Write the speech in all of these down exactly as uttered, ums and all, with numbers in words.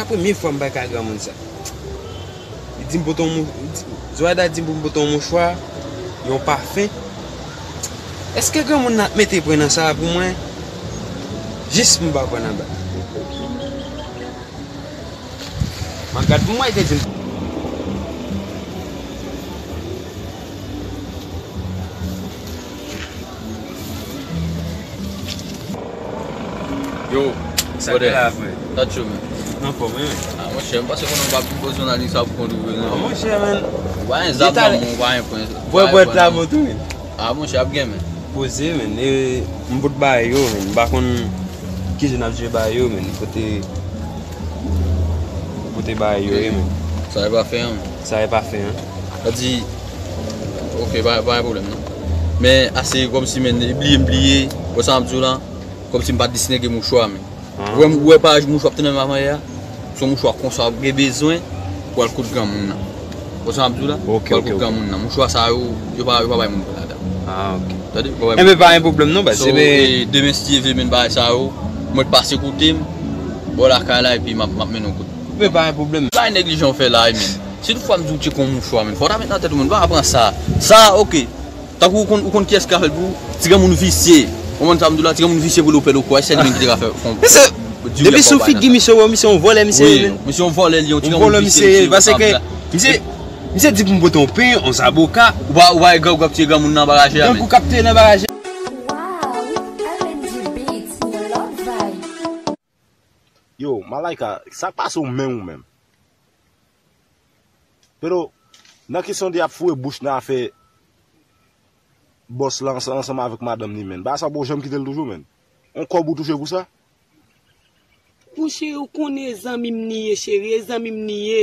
Premye fwa m bay kay granmoun sa. Li di m pote yon mou-, li di, Zoraida di m pou m pote yon mouchwa, yon pafen. Èske granmoun nan ap mete pwen nan sa a pou mwen? Jis pou m pa pran anba. M ap gad pou mwen, li te di m. Yo, sa brother. K la, frè? Sa cho, men. Nan fòm, wi, men. Ah, monchè, m panse konnen w pa bezwen nan li sa pou kont ou, non. Ah, monchè, men. Ou pa gen zam nan men w, ou pa gen pwen. Vwè, vwè, travay tou, men. Ah, monchè, ap gen, men. Poze, men. E, m pot bagay yo, men. M pa konn kijan n ap jere bagay yo, men. Kote, kote bagay yo ye, men. Sa e pa fè, an. Sa e pa fè, an. Sa di, ok, pa, pa gen pwoblèm, non. Men, ase kòmsi, men, bliye m bliye, wè sa m ap di w la, kòmsi m pa t distinge mouchwa, men. Ah. Ou wè, ou wè paj mouchwa ap tounen menm avan yè a? Se yon mouchwa konsa w gen bezwen pou al koud granmoun nan. Wè sa m ap di w la? Ok, ok, ok. Pou al koud granmoun nan. Mouchwa sa yo, yo pa, yo pa bay moun pran ladan. Ah, ok. Tande? Yo pa bay moun pran. Enben, pa gen pwoblèm non, baz. So, e, demen, si Dye vle, men bagay sa yo, mwen pase kote m, bò lakay la, epi m ap, m ap mennen w kote. Enben, pa gen pwoblèm. Pa neglijan w fè la, men. Si toutfwa m di w tcheke yon mouchwa, men, fò w ta met nan tèt ou, men, pa pran sa. Sa, ok. Tankou ou konn, ou konn kiyès ki ka fè l pou ou? Ti granmoun visye. Ou konprann sa m di w la? Ti granmoun visye pou lopè loko a, se li menm ki te ka fè fon. Misye, depi sou figi misye, ou wè misye yon vòlè misye ye, men. Misye yon vòlè li, yon ti granmoun visye misye ye, paske misye, misye di pou m pote yon pen, yon zaboka. Ou pa, ou pa wè grangou k ap tiye granmoun nan baraje a, men. Grangou k ap tiye nan baraje. Wow, L N G Beats, yon lòt vibe. Yo, Malaika, sa k pase w menm ou menm? Pero, nan kesyon de y ap foure bouch nan afè bòs la ansanm, ansanm avèk madanm li, menn. Bagay sa w poko janm kite l toujou, menn. On kòb ou touche pou sa? Monchè, ou konnen zanmi m li ye, cheri, e zanmi m li ye.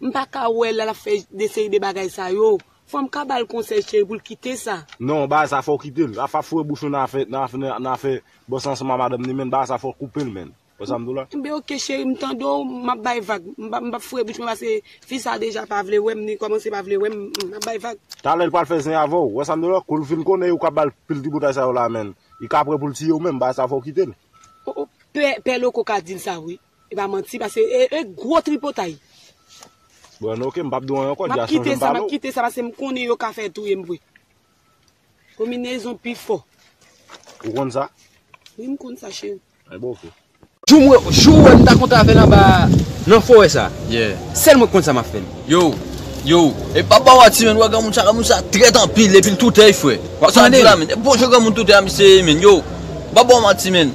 M pa ka wè l al ap fè de seri de bagay sa yo. Fò m ka ba l konsèy, cheri, pou l kite sa. Non, bagay sa fò w kite l. Afè foure bouch ou nan afè, nan afè, nan afè bòs la ansanm ak madanm li, menn. Bagay sa fò w koupe l, menn. Wè sa m di w la? Enben, oke, cheri, m tande w, m ap bay vag. M pa, m p ap foure bouch mwen, paske fi sa deja pa vle wè m, li kòmanse pa vle wè m, m ap bay vag. Talè l pral fè zen avè w. Wè sa m di w la? Kou l fin konnen ou k ap ba l pil tripotay sa yo la, menn. Li ka prè pou l tiye w menm, bagay sa fò w kite l. O, o, pè, pè Loko ka di l sa, wi. E pa manti, paske e, e gwo tripotay. Bon, oke, m p ap di w anyen ankò, m ap kite sa, m ap kite sa, paske m konnen yo ka fè touye m vre. Konbinezon pi fò. Ou konn sa? Wi, m konn sa, cheri. Enben, oke. Jou mwen, jou wè m ta kontre avè l anba nan forè sa. Yeah. Sèl mwen k konn sa m ap fè l. Yo, yo, e pa ba w manti, menn, wè granmoun sa, granmoun sa trèt anpil, epi l toutèy, frè. W ap tande la, menn. E bon jan granmoun toutèy a, misye, menn, yo. M pa ba w manti, menn.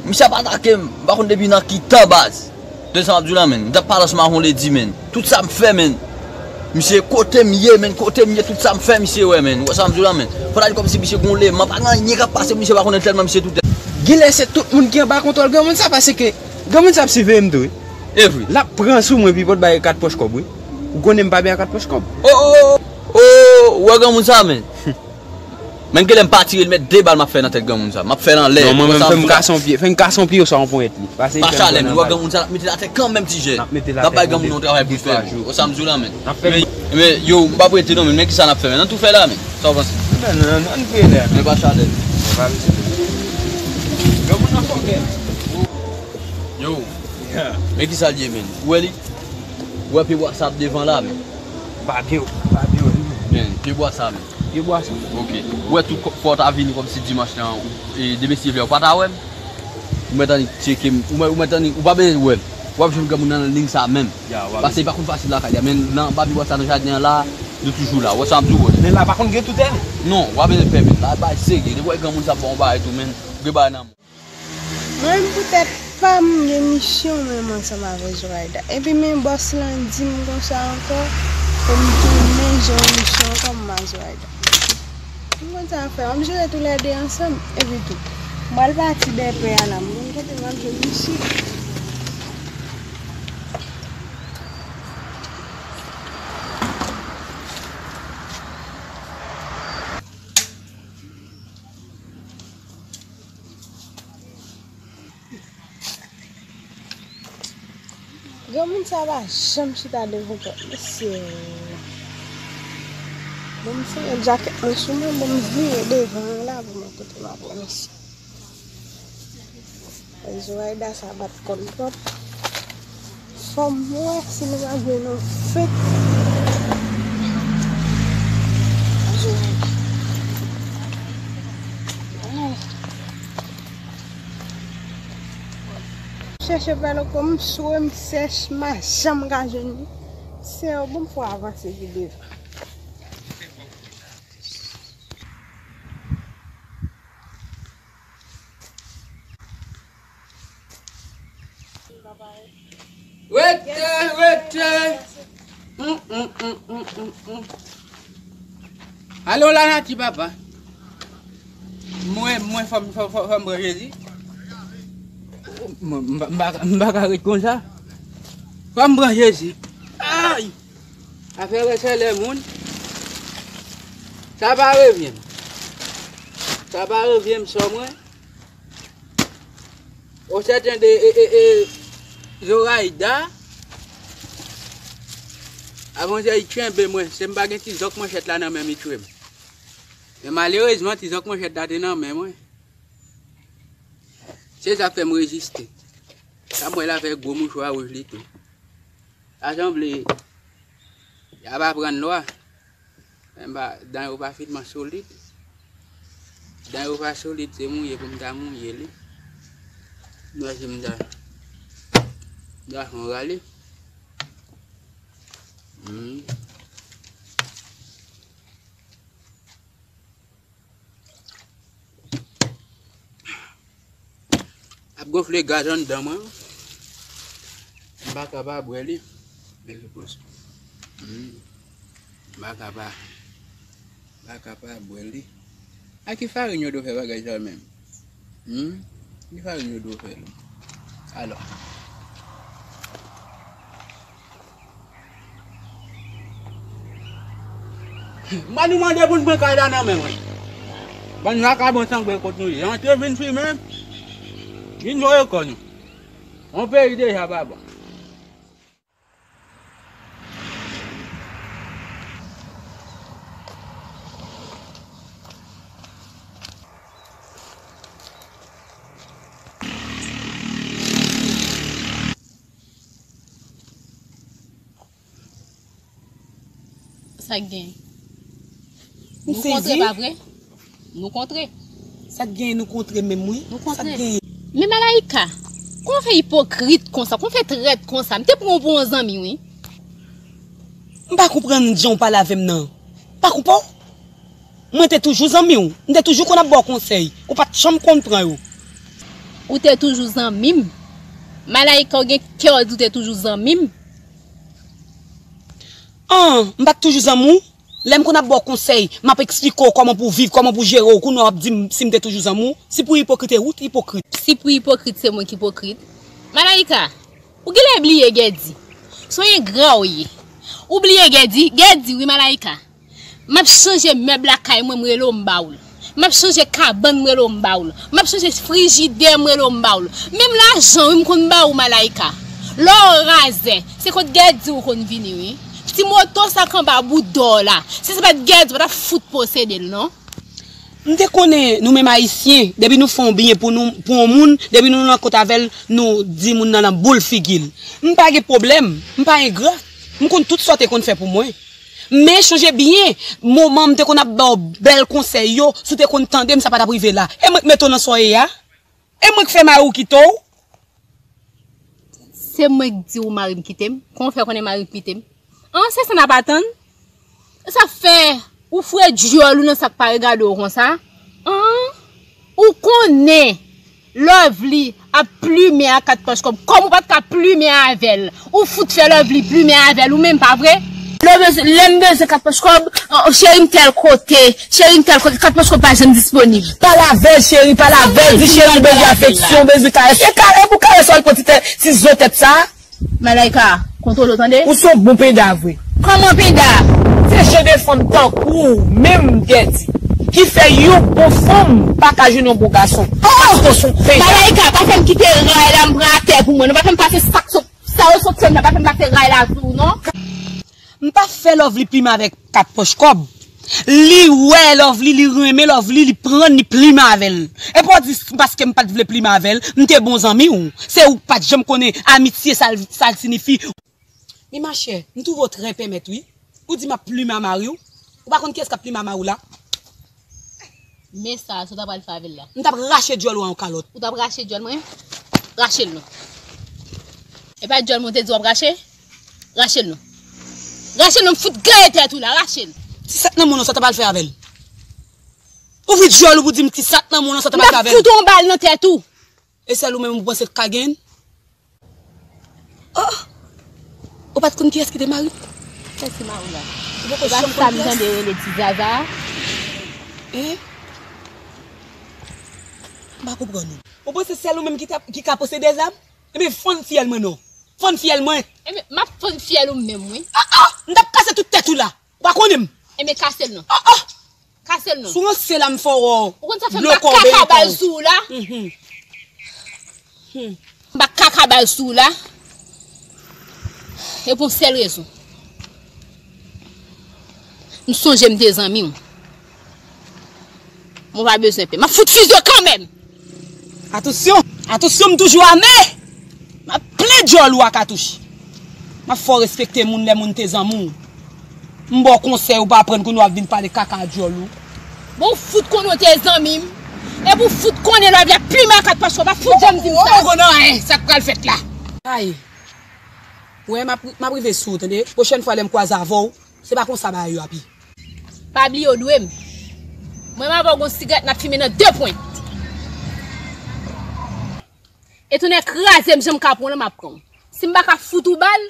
Misye ap atake m, m pa konn depi nan ki tan, baz. Tande sa m ap di w la, menn. M t ap pale ansanm avè w ledi, menn. Tout sa m fè, menn. Misye, kote m ye, menn, kote m ye, tout sa m fè, misye wè, menn. Ou wè sa m di w la, menn. Fò ta di kòmsi misye gon leman, pa gen anyen k ap pase, misye pa konnen tèlman misye toutèy. Genlè se tout moun ki anba kontwòl granmoun sa, paske granmoun sa ap siveye m tou, wi. E vre. L ap pran sou mwen pi pou l bay kat pòch kòb, wi. Ou konnen m pa byen ak kat pòch kòb. O, o, o, o, ou wè granmoun sa, menn. Menm genlè m pa tire l, mèt de bal m ap fè nan tèt granmoun sa. M ap fè l anlè. Non, mwen menm, fè m kase yon pye, fè m kase yon pye oswa yon ponyèt li. Pa chalè, men, ou wè granmoun sa, l ap mete l atè kanmenm, ti jèn. N ap mete l atè. N ap bay granmoun yon travay pou l fè, men. Ou sa m di w la, men. Men, men, yo, m p ap rete non, men, men kisa n ap fè, men? Ann tou fè la, men. Sa w panse? Men, non, non, ann fè la. Men pa chalè. Men pa bezwen. Granmoun nan fòkè. Yo. Men kisa l ye, men? Ou wè li? Ou wè pye bwa sa ap devan la, men? Pa byen, pa byen, wi. Men, pye bwa sa, men. Pye bwa sa. Ok. Ou wè tout kò-, fò w ta vini kòmsi dimanch lan, ou, e, demen si Dye vle, ou pa ta wè m? Ou mèt annik tcheke m, ou mèt, ou mèt annik, ou pa bezwen wè m. W ap jwenn granmoun nan nan liy sa menm. Ya, w ap. Paske li pa konn fasil lakay li a, men nan anba pye bwa sa nan jaden an la, nou toujou la. Ou wè sa m ap di w, bro? Men la pa konn gen toutèy, non? Non, w ap bezwen pè, men la bay serye. Depi w wè granmoun sa ap ba w yon bagay tou, men, gen bagay nan men w. Mwen menm poutèt pa m, m gen misyon menm ansanm avè Zoraida. Epi men bòs lan di m konsa ankò, pou m tounen jan misyon ankò, m a Zoraida. M konn sa m ap fè, m ap jere toulède ansanm, epi tou. M pral pati dèyè pè a la, m konn kote m ap jwenn misye. Granmoun sa pa janm chita devan pòt, mesye. Bon, m fouye jakèt mwen sou mwen, bon, m vire devan an la pou mwen kote m ap wè mesye. Zoraida sa bat kò l twòp. Fò m wè si nou va jwenn yon fèt. Chèche pale kòm sou m sèch, m pa janm ka jwenn li. Se yon bon fwa avanse ki devan. Rete, rete. Hum, hum, hum, hum, hum, hum. Alo, Lanati, papa. Mwen, mwen, fò m, fò, fò, fò m pran Jezi. Mwen, m pa, m pa, m pa ka ret konsa. Fò m pran Jezi. Ay! Afè resèlè moun. Sa pa revyen m. Sa pa revyen m sò mwen. Au certain de e, e, e, Zoraida. Avan se li tchenbe mwen. Se m pa gen ti zòk manchèt la nan men m, li tchwe m. Men malerezman, ti zòk manchèt la te nan men mwen. Se sa k fè m reziste. Sa m wè l avèk gwo mouchwa wouj li tou. Sa sanble y ap aprann lwa. Men ba, dan yo pa finman solid. Dan yo pa solid, se mouye pou m ta mouye li. M wè si m ta, m ta fè yon rale. Hmm. Ap gonfle gaz anndan mwen. M pa ka pa bwè li. Bèl repons. Hmm. M pa ka pa, m pa ka pa bwè li. A ki farin yo dwe fè bagay sa menm? Hmm? Ki farin yo dwe fè l? Alò. M pa nou mande pou n pran kay la nan men mwen. Bann vakabon sangwen kot nou ye. Antre vin fimen, vin voye kò nou. On peyi deja pa bon. Sa k gen? Nou kontre, pa vre? Nou kontre. Sa k gen, nou kontre menm, wi. Nou kontre. Sa k gen? Men Malaïka, kòman w fè ipokrit konsa? Kòman w fè trèt konsa? M te pran w pou yon zanmi, wi. M pa konprann jan w pale avè m nan. Pa konprann w? Mwen te toujou zanmi w. M te toujou konn ap ba w konsèy. Ou pa t janm konn pran yo. Ou te toujou zanmi m? Malaïka, ou gen kè w di w te toujou zanmi m? An, m pa t toujou zanmi w? Lè m konn ap ba w konsèy, m ap eksplike w kòman pou w viv, kòman pou w jere w, kounye a w ap di m si m te toujou zanmi w? Si pou ipokrit, e ou t ipokrit. Si pou ipokrit, se mwen k ipokrit. Malaïka, ou genlè bliye Gèdi. Se yon engra w ye. Ou bliye Gèdi? Gèdi, wi, Malaïka. M ap chanje mèb lakay mwen, m rele w, m ba w l. M ap chanje kabann, m rele w, m ba w l. M ap chanje frijidè, m rele w, m ba w l. Menm lajan, wi, m konn ba w, Malaïka. Lè w razè, se kot Gèdi ou konn vini, wi. Ti moto sa k anba bouda w la, si se pa t Gèdi, ou pa t ap fout posede l, non. M te konnen nou menm Ayisyen, depi nou fè yon byen pou nou, pou yon moun, depi nou nan kont avè l, nou di moun nan nan boul figi l. M pa gen pwoblèm, m pa engra. M konn tout sa w te konn fè pou mwen. Men chonje byen, moman m te konn ap ba w bèl konsèy yo, si w te konn tande m, sa pa t ap rive la. E mwen k mete w nan sa w ye a? E mwen k fè mari w kite w? Se mwen k di w mari m kite m? Kòman w fè konnen mari m kite m? An, se sa n ap atann? Sa fè ou foure dyòl ou nan sa k pa regade w konsa? An? Ou konnen Lovely ap plimen ak Kat Pòch Kòb. Kòm ou pa t ka plimen avè l, ou fout fè Lovely plimen avè l ou menm, pa vre? Lè w bezwen, lè m bezwen Kat Pòch Kòb, o, cheri m tèl kote, cheri m tèl kote, Kat Pòch Kòb pa janm disponib. Pale avè l, cheri, pale avè l, di cheri m bezwen afeksyon, bezwen karès. E ka-, e pou karès ou al pran ti tè-, ti zo tèt sa? Malaïka, kontwole w tande. Ou se yon bon penda vre. Kòman penda? Se jan de fanm tankou w menm, Gèdi, ki fè yon bon fanm pa ka jwenn yon bon gason. Oh! Paske w se yon penda. Malaïka, pa fè m kite ray la, m pran atè pou mwen. Non, pa fè m pase sak sot, sa yo sot fè m nan, pa fè m pase ray la sou ou, non. M pa fè Lovely plimen avèk Kat Pòch Kòb. Li wè Lovely, li renmen Lovely, li prann, li plimen avè l. Epi w di, paske m pa t vle plimen avè l, m te bon zanmi w. Se ou k pa t janm konnen amitye sa l, sa l siyifi. Mi machè, m twouve w trè pèmèt, wi. Ou di m ap plimen a mari w. Ou pa konn kiyès k ap plimen a mari w la? Men sa, sa w ta pral fè avè l la? M t ap rache djòl ou an yon kalòt. Ou t ap rache djòl mwen? Rache l non. E pa djòl mwen te di w ap rache? Rache l non. Rache l non, m fout gaye tèt ou la, rache l. Ti sat nan moun nan, sa w ta pral fè avè l? Ouvri djòl ou pou di m ti sat nan moun nan, sa w ta pral fè avè l? M t ap fout yon bal nan tèt ou. E sèl ou menm ou panse k ka gen? Oh! Ou pa t konn kiyès ki te mari m? Kiyès ki mari w la? Ou poko janm konn kiyès? E pa sa m tande yo rele ti Zaza a? Hein? M pa konprann ou. Ou panse sèl ou menm ki ta, ki ka posede zam? Ebyen, fann fyèl mwen non. Fann fyèl mwen. Ebyen, m ap fann fyèl ou menm, wi. Ah, ah! M t ap kase tout tèt ou la. Ou pa konnen m. Ebyen, kase l non. Ah, ah! Kase l non. Si w ranse la, m fè w wè w. Ou konn sa fè m ba kaka bal sou ou la? Mhm. Hmm. M ba kaka bal sou ou la. E pou yon sèl rezon. M sonje m te zanmi w. Mwen pa bezwen pè. M ap fout fize w kanmenm. Atansyon! Atansyon, m toujou ame! M ap plen djòl ou a katouch. M ap fè w respekte moun lè moun te zanmi w. M ba w konsèy, ou pa pran, kounye a w ap vin pale kaka a djòl ou. Bon, ou fout konnen w te zanmi m. Epi w fout konnen lè w ap plimen a kat pach ou, w pa fout janm di m sa. Ou pa konn anyen, sa k pral fèt la. Ay. Wè, m ap, m ap rive sou ou, tande. Pwochèn fwa lè m kwaze avè w, se pa konsa bagay yo ap ye. Pa bliye w dwe m. Mwen m avè w gon sigarèt n ap fimen nan de pwent. E tounen kraze m, jan m ka pran w lan, m ap pran w. Si m pa ka fout ou bal.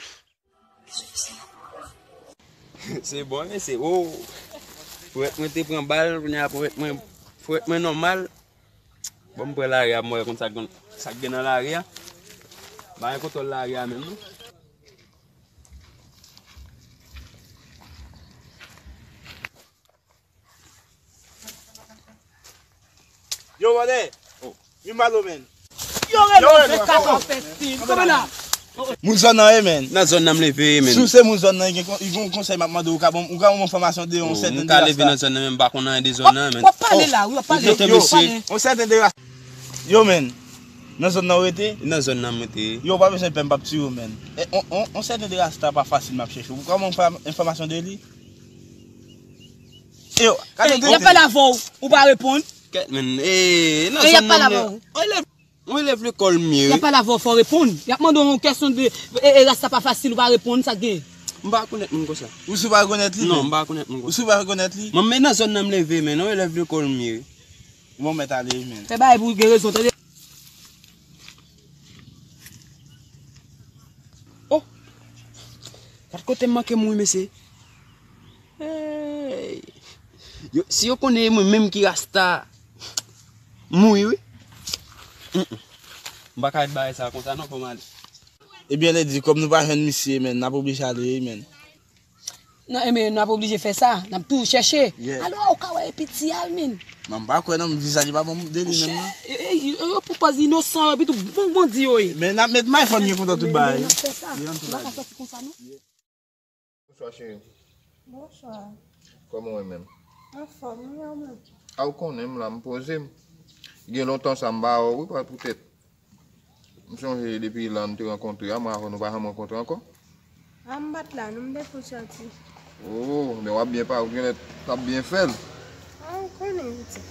Se bon, mesye. Oh. Frèt mwen te pran bal, kounye a frèt mwen, frèt mwen nòmal. Bon, m pran lari a, m wè konn sa k gen, sa k gen nan lari a. M pa gen kontwòl lari a menm, non. Yo, brother. Oh. Mi malo, man. Yo, rele, yo, rele, fè katon, fè stil. Kòman la? Moun zòn nan, ye, man. Nan zòn nan, m leve, ye, man. Si w se moun zòn nan, gen kon-, gen yon konsèy m ap mande w, ou ka ban m, ou ka ban m enfòmasyon de yon sèten de rasta. M ka leve nan zòn nan, men m pa konn anyen de zòn nan, man. W ap pale la, wi, w ap pale. Yo, yo, w ap pale. Yon sèten de rasta. Yo, man. Nan zòn nan w rete? Nan zòn nan m rete. Yo, w pa bezwen pè, m p ap tiye w, man. E, on, on, on sèten de rasta pa fasil m ap chèche. Ou ka ban m enfòmasyon de li? Yo, gade. Ey, y ap pale avè w, ou pa reponn. Kèt, men, e, nan zòn nan, mwen, on elèv, on elèv lekòl m ye, wi. Y ap pale avè w, fò w reponn. Y ap mande w yon kèsyon de, e, e, rasta pa fasil, ou pa reponn, sa k gen? M pa rekonèt moun konsa. Ou si w pa rekonèt li? Non, m pa rekonèt moun konsa. Ou si w pa rekonèt li? Mwen, men nan zòn nan m leve, men, on elèv lekòl m ye, wi. Bon, mèt ale, men. Fè bagay pou w gen rezon, tande. Oh! Gad kote m manke mouri, mesye. Hey! Yo, si yo konnen e mwen menm ki rasta, mouri, wi. Mm, mm. M pa ka ret bagay sa konsa, non, fò m ale. Ebyen, lè di, kòm nou pa jwenn misye, men, n ap oblije ale, men. Non, ebyen, n ap oblije fè sa. N ap toujou chèche. Yeah. Alò, ou ka wè e piti a, men. Mwen, m pa kwè, non, vizaj li pa bon de li menm, non. Chè, e, e, e, yo pou pòz inosan, yo, epi tou bon bandi yo ye. Men n ap met may fò n gen kontan tout bagay. N ap fè sa. N pa ka sòti konsa, non. Bonswa, cheri. Bonswa. Kòman w ye menm? Anfòm, wi, ou menm? A, ou konnen m la, m poze m. Gen lontan sa m ba wè w, wi, pa poutèt. M sonje depi lè n te rankontre a, mwen avè w nou pa janm rankontre ankò. A, m pa t la, non, m te fou sòti. Oh, men w ap byen pa, ou genlè t ap byen fè l. A, ou konnen, pitit.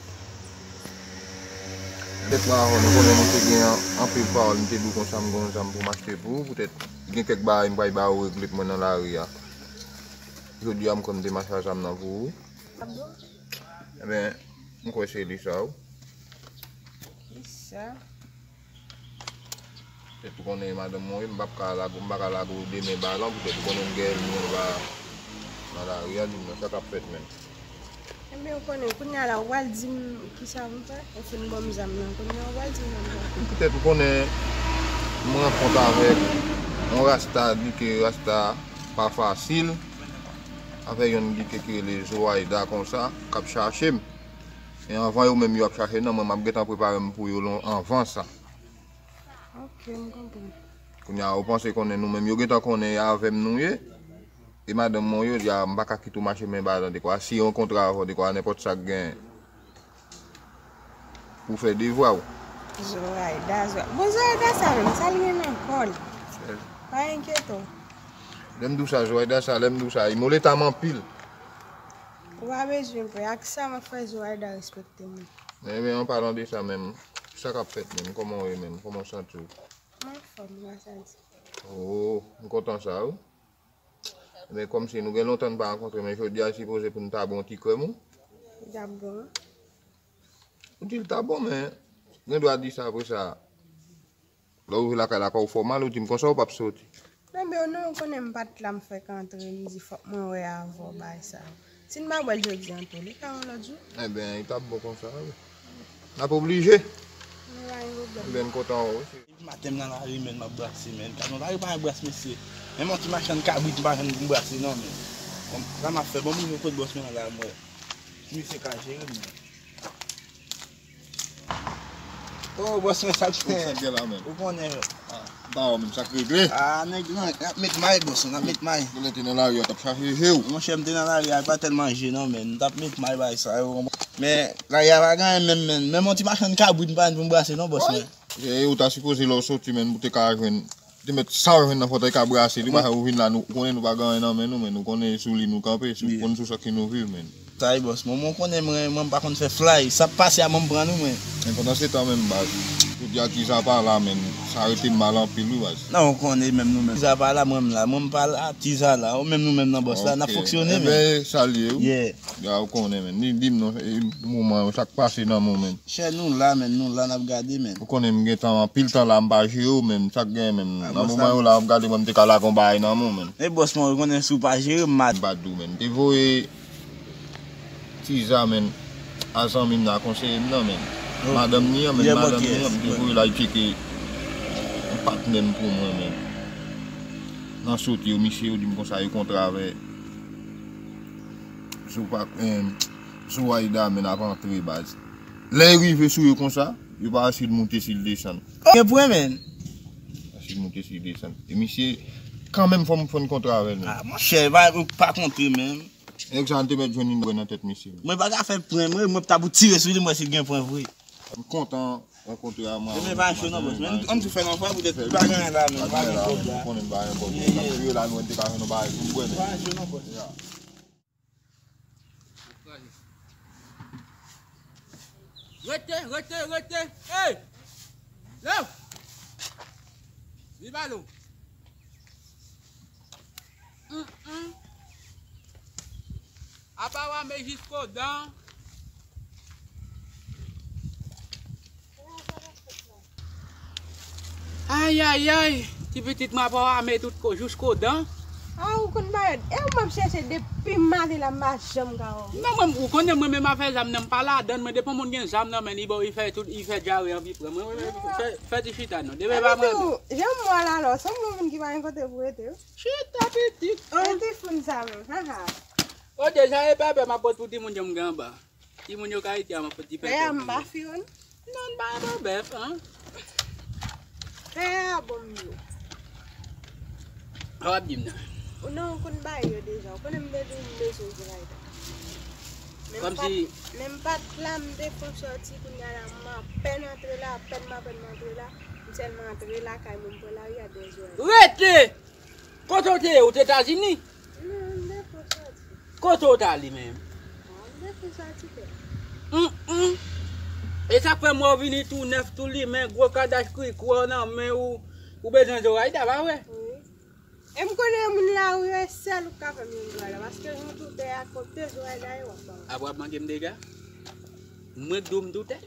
Petèt mwen avè w, nou konnen nou te gen anpil pawòl, m te di w konsa m gen yon zam pou m achte pou ou, poutèt gen kèk bagay m pral ba ou regle pou mwen nan lari a. Jodi a, m kwè m te mache a zam nan pou ou, wi. A bon? Ebyen, m kwè se li sa, wi. Kisa? Petèt ou konnen madanm mwen, wi, m p ap ka lage w, m pa ka lage w de men balan, petèt ou konnen m gen ènmi anba nan lari a, di m non, sa k ap fèt menm. Ebyen, ou konnen, kounye a la, ou pral di m kisa pou m fè? Ou fin ban m zam nan, kounye a, ou pral di m sa m fè? Petèt ou konnen m rankont avèk yon rasta, di ke rasta pa fasil, avèk yon di ke ki rele Zoraida konsa, k ap chache m. E anvan yo menm yo ap chache nan mwen, m ap gentan prepare m pou yo lon, anvan sa. Ok, m konprann. Kounye a, ou panse konnen nou menm, yo gentan konnen e avè m nou ye. E madanm mwen yo, di a, m pa ka kite w mache men ba dan dekwa. Si yon kontra avè w dekwa, nenpòt sa k genyen. Pou fè devwa w. Zoraida, Zoraida. Bon, Zoraida sa menm, sa l gen nan kò l. Pa enkyete w. Lè m di w sa, Zoraida sa, lè m di w sa, li mole ta m anpil. Ou pa bezwen pè, ak sa m ap fè Zoraida respekte m. Men, men, an palan de sa menm, sa k ap fèt menm? Kòman w ye menm? Kòman w santi w? M anfòm, grasa Dye. Oh, m kontan sa, wi. Men kòmsi nou gen lontan n pa rankontre, men jodi a sipoze pou n ta bon ti krèm ou. Li t ap bon. Ou di l t ap bon, men gen dwa di sa apre sa. Lè w rive lakay la, kò w fè w mal, ou di m konsa ou p ap soti. Ebyen, non, ou konnen m pa t la, m fèk antre, m di fòk mwen wè avè w bagay sa yo. Si n pa bwè l jodi an tou, li ka yon lòt jou. Ebyen, li t ap bon konsa, wi. N ap oblije. Nou pa gen pwoblèm. Ebyen, m kontan wè w, wi. Depi maten m nan lari, men, m ap brase, men. Gad yon lari pa gen bras, mesye. Menm yon ti machann kabrit m pa jwenn pou m brase, non, men. Bon, sa m ap fè, bon, m rive kot bòs mwen an la, m wè. Misye ka jere m, men. Oh, bòs mwen, sa k gen? Sa k gen la menm? Ou konnen, men. Ah, ba w menm, sa k regle? Ah, nèg, nan, n ap met may, bòs, n ap met may. Ou lè te nan lari a, t ap chache je w. Monchè, m te nan lari a, pa tèlman je, non, men. M t ap met may bay sa yo, konprann. Men, lari a pa gen anyen menm, men. Menm yon ti machann kabrit m pa jwenn pou m brase, non, bòs mwen. E ou ta sipoze lè w soti, men, pou te ka jwenn. Te mèt sa w jwenn nan fòtèy ka brase li, paske ou vin la, nou konnen nou pa gen anyen nan men nou, men nou konnen sou li nou kanpe, sou, konn sou sa ki nou viv, men. Sa e bòs mwen, mwen konnen mwen, mwen m pa konn fè flay, sa ap pase a mwen m pran nou, mwen. Men pandan se tan menm baz, jodi a ti zapa la, men, sa rete m mal anpil, wi, baz. Non, ou konnen menm nou menm. Ti zapa la, mwen m la, mwen m pa la, ti za la, ou menm nou menm nan bòs la, n ap fonksyone, men. Ebyen, salye, wi. Yeah. Ya, ou konnen, men. Ni di m non, e, moman yo, sa k pase nan moman. Chè, nou la, men, nou la, n ap gade, men. Ou konnen m gen tan, anpil tan la, m pa jere w, men, sa k gen, men. Nan moman yo la, m ap gade, mwen, m te ka lage yon bagay nan men w, men. E bòs mwen, ou konnen si w pa jere m, m a. M pa di w, men. M te voye ti za, men, a zanmi m nan, konseye m nan, men. Madanm ni an, men, madanm ni an, m te voye l al tcheke yon patnè m pou mwen, men. Nan soti yo, misye yo di m konsa, yo kontre avè Zopa, eh, Zoraida, men, ap antre, baz. Lè yo rive sou yo konsa, yo pa ase l moute si l desann. Gen pwen, men. Ase l moute si l desann. E misye, kanmenm, fò m fè yon kontra avè l, men. Ah, monchè, pa, pa kontre, men. Nèg sa, n te mèt jwenn yon pwen nan tèt misye. Mwen pa ka fè pwen, mwen, mwen ta pou tire sou li, mwen, si l gen pwen vre. M kontan rankontre a mwen. Men pa cho non, bòs. Men ann di fè nan fwa poutèt li pa gen anyen la, men pa gen kòb la. Konnen pa gen kòb. N ap jwe la, nou te ka fè nou bagay pou bwè, men. Pa cho non, bòs. Rete, rete, rete. Hey! Lèw! Vin ba nou. Hum, hum. Apa w ame jisko dan. Ayayay, ti pitit mwen apa w ame tout ko, jisko dan. Ah, ou konn bagay. E ou m ap chèche depi maten la, m pa janm ka wè w. Non, mwen, ou konnen mwen menm afè zam nan, m pa ladann, mwen depi yon moun gen zam nan men li, bon, li fè tout, li fè djare anvi pran. Mwen, mwen, fè, fè ti chita non. Depi pa mwen. Jan m wè la, alò, sanble yon moun ki pa gen kote pou rete, wi. Chita pitit, an. E ti foun sa menm, ha, ha. O, deja e bèbè m ap pot pou timoun yo m gen anba. Timoun yo ka rete a, m ap pot ti pèpè pou yo. Pè a m pa fiyon. Non, n pa gen pwoblèm, an. Pè a bon m yo. Sa w ap di m nan? Ou non, ou konn bagay yo deja. Ou konnen m te di w m bezwen Zoraida. Men m pa t, men m pa t la, m te fon sòti, kounye a la, m apèn antre la, apèn m apèn m antre la, m sèlman antre lakay mwen, m pran lari a dèyè Zoraida. Rete! Kote w te ye? Ou te Etazini? Non, m te fon sòti. Kote w t ale menm? Ah, m te fon sòti, pè. Hum, hum. E sa k fè m wè w vini tou nèf, tou limen, gwo kadach krikwo nan men ou, ou bezwen Zoraida, pa vre? Wi. E m konnen moun lari yo, e sèl ou k ka fè m jwenn Zoraida, paske jan tou pè a kote Zoraida ye, w ap ba m. Apa w ap mande m dega? Mwen k di w m doutè.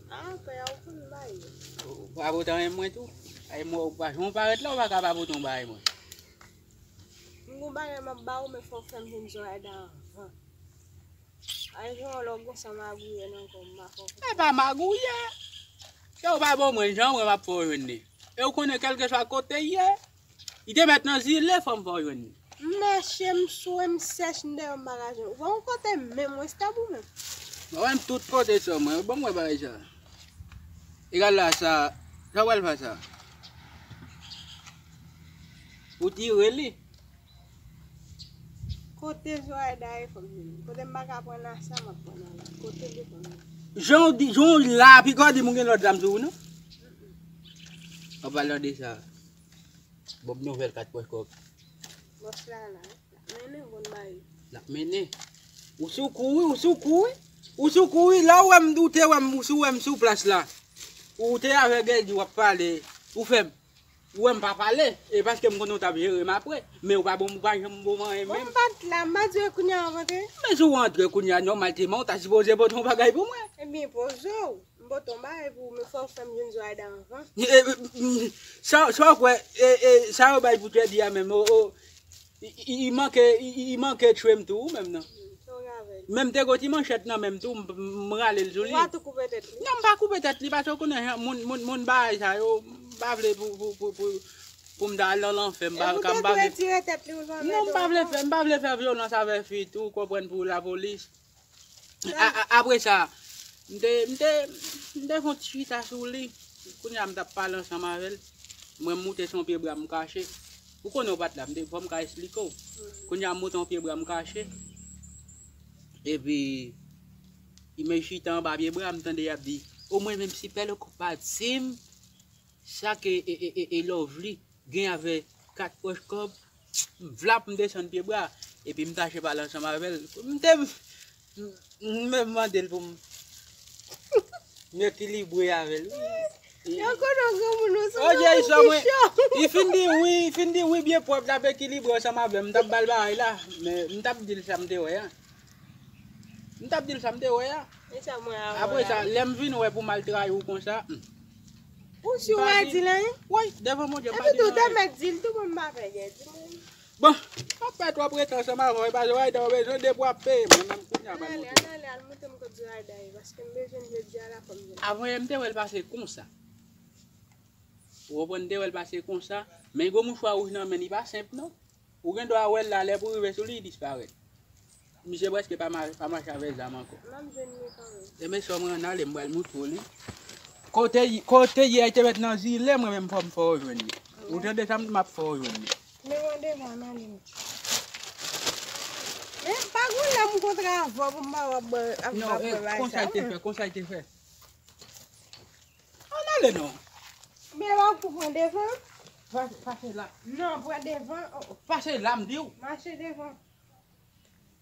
Ah, pè a, ou konn bagay yo. Ou pa pote anyen mwen tou. Ay, mwen, ou pa, jan w parèt la, ou pa ka pa pote yon bagay mwen. M gon bagay m ap ba ou, men fò w fè m jwenn Zoraida anvan. Ay, jan w lè w gon san magouyè nan kò m, m pa fè w. E pa magouyè. Ke w pa ban mwen, jan mwen m ap fè w jwenn li. E w konnen kèlkeswa kote l ye, li te mèt nan zile, fò m fè w jwenn li. M mache, m swe, m sèch, m dèyè, m pa ka jwenn. Ou pa yon kote menm, mwen stab ou menm. Mwen menm tout kote sou mwen, ban mwen bagay sa. Egal la sa, sa w pral fè sa? Ou tire li. Kote Zoraida ye, fò m jwenn li. Kote m pa ka pran nan sa, m ap pran nan la. Kote li, fò m jwenn li. Jan w di, jan w la, pika w di m ou gen lòt zam sou ou, non? An palan de sa, bon, nouvèl kat pòch kòb. Bòs la la. L ap mennen, bon, bay. L ap mennen. Ou sou kou, wi, ou sou kou, wi. Ou sou kou, wi. Lè w wè m, ou te wè m, ou sou wè m sou plas la. Ou te avèk Gèdi, w ap pale. Ou fè m. Ou wè m pa pale. E paske m konnen w t ap jere m apre. Men ou pa bon, ou pa janm bon anyen menm. Bon, m pa t la, m pa di w kounye a w antre. Men si w antre kounye a, nòmalman, ou ta sipoze pote yon bagay pou mwen. Ebyen, poze w. M pote yon bagay pou ou, men fò w fè m jwenn Zoraida anvan. E, e, m, sa, sa w kwè, e, e, sa yo bay pou Teddy a menm, o, o, i, i, i manke, i, i, i manke tchwe m tou, ou menm nan. Sa w gen avè l? Menm te gon ti manchèt nan menm tou, m, m, m rale l sou li. Ou pa tou koupe tèt li? Non, m pa koupe tèt li, paske w konnen jan moun, moun, moun bagay sa yo, m pa vle pou, pou, pou, pou, pou m ta al nan lanfè, m pa, ka m pa vle. E pou te retire tèt li, ou jwenn. Non, m pa vle fè, m pa vle fè vyolans avè fi tou, ou konprann, pou lapolis. A, a, apre sa, m te, m te, m te fè yon ti chita sou li. Kounye a, m t ap pale ansanm avè l. Mwen, m moute sou yon pye bwa, m kache. Ou konnen w pa t la, m te, fò m ka esplike w. Kounye a, m moute yon pye bwa, m kache. Epi, li men chita anba pye bwa, m tande y ap di, o mwen menm si Pèlo Kòb pa di m, sa ke, e, e, e, e Lovely gen avè kat pòch kòb, m vlap, m desann pye bwa, epi m tache pale ansanm avè l. M te, m, m, m mande l pou m, m ekilibre avè l. Yo konnen granmoun ou se yon moun ki cho. Li fin di wi, li fin di wi byen pwòp, l ap ekilibre ansanm avè m. M t ap ba l bagay la, men m t ap di l sa m te wè a. M t ap di l sa m te wè a. E sa mwen a wè a. Apre sa, lè m vin wè pou m al trayi w konsa, hmm. Ou si w pa di l anyen? Wi, devan Bondye, m pa di l anyen. Epi tou, te mèt di l tou, mwen m pa fè gè di l. Bon, m ap fè twòp rete ansanm avè w, e pa Zoraida w bezwen, depi w ap peye, mwen menm kounye a m al montre w. Ann ale, ann ale, al montre m kot Zoraida ye, paske m bezwen l jodi a la, fò m jwenn. Avan yè m te wè l pase konsa. Ou konprann, m te wè l pase konsa, men gwo mouchwa wouj nan men li pa senp non. Ou gen dwa wè l la, lè pou rive sou li, li disparèt. Misye prèske pa ma-, pa mache avèk zam ankò. M ap jwenn li kanmenm. Enben, sè mwen, ann ale, m pral montre w li. Kote, kote yè te mèt nan zile, mwen menm fò m fè w jwenn li. Ou tande sa m di, m ap fè w jwenn li. Men mwen devan, ann ale m. Men pa gon lè m kontre avè w pou m pa w ap bwè, ap, non, ap bwè bagay sa. Konsa l te fè, konsa l te fè. Ann ale non. Men w ap pou pran devan. Pa-, pase la. Non, pran devan. Oh, oh. Pase la, m di w. Mache devan.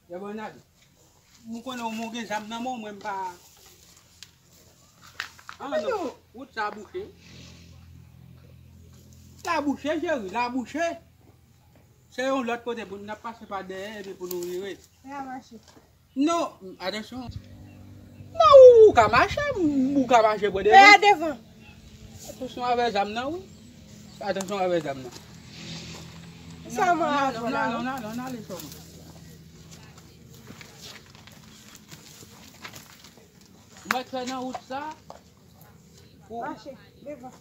Lè bon n ale. M konnen w, mwen gen zam nan men w, mwen m pa. Ah non, wout sa bouche. La bouche, cheri, la bouche. Se yon lòt kote pou n ap pase pa dèyè epi pou nou vire. Fè a mache. Non, atansyon. Non, ou, ou ka mache, ou ka mache pran devan. Fè a devan. Atansyon avè zam nan, wi. Atansyon avè zam nan. Sa mwen ap fè la. Non, non, non, non, non, ale sèlman. Mwen fè nan wout sa. Mache, devan.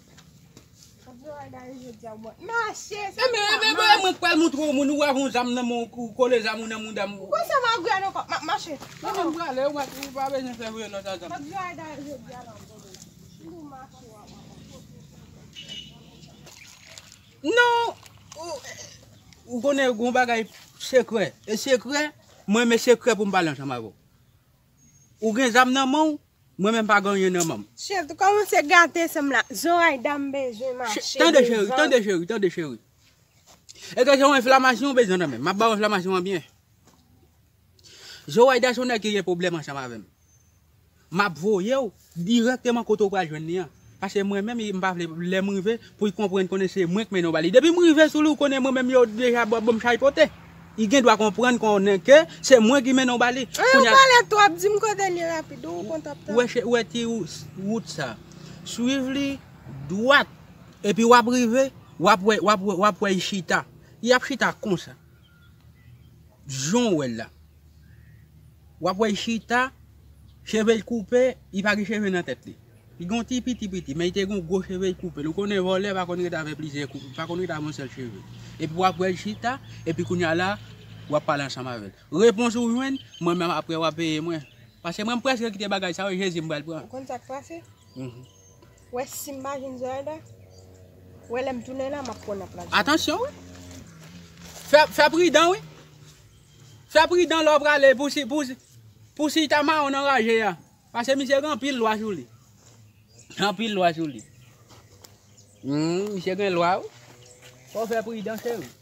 Mache, se mwen k pral montre w moun, ou ap yon zam nan men w, ou kole zam ou nan mouda m. Konsa m ap grenn ankò. Ma-, mache. Mwen menm prale, ou pa, ou pa bezwen fè vre lòt a zam. Non, ou, ou konnen gon bagay sekrè. E sekrè, mwen renmen sekrè pou m pale ansanm avè w. Ou gen zam nan men w, mwen menm pa gen anyen nan men m. Cheri, ou kòmanse gate san m la. Zoraida m bezwen mache devan. Tande cheri, tande cheri, tande cheri. E ke se yon enflamasyon ou bezwen nan men m. M ap ba w enflamasyon an byen. Zoraida se yon nèg ki gen pwoblèm ansanm avè m. M ap voye w dirèkteman kote w pral jwenn li an. Paske mwen menm, m pa vle, lè m rive, pou l konprann, konnen se mwen k mennen w ba li. Depi m rive sou li, ou konnen mwen menm yo deja ban, ban m chay pote. Li gen dwa konprann, konnen ke se mwen ki mennen w ba li. An, ou pale twòp, di m kote l ye rapid, ou konn twòp tan. Ou wè, ou wè ti wout sa. Swiv li dwat. Epi w ap rive, w ap wè, w ap wè, w ap wè li chita. Li ap chita konsa. Jan w wè l la. W ap wè l chita, cheve l koupe, li pa gen cheve nan tèt li. Li gen yon ti piti piti, men li te gen yon gwo cheve l koupe l. Ou konnen vòlè pa konn rete avè plizyè koup, pa konn rete avè yon sèl cheve. Epi w ap wè l chita, epi kounye a la, w ap pale ansanm avè l. Repons ou jwenn, mwen menm apre w ap peye mwen. Paske mwen m prèske kite bagay sa yo, Jezi m pral pran. Ou konn sa k pase? Mhm. Wè si m pa jwenn Zoraida, wè lè m tounen la, m ap pran nan plas. Atansyon, wi. Fè, fè pridan, wi. Fè pridan lè w prale pou si, pou si, pou si ta mawon nan raje a. Paske misye gen anpil lwa sou li. Anpil lwa sou li. Hmm, misye gen lwa, wi. Fò w fè pridan, cheri.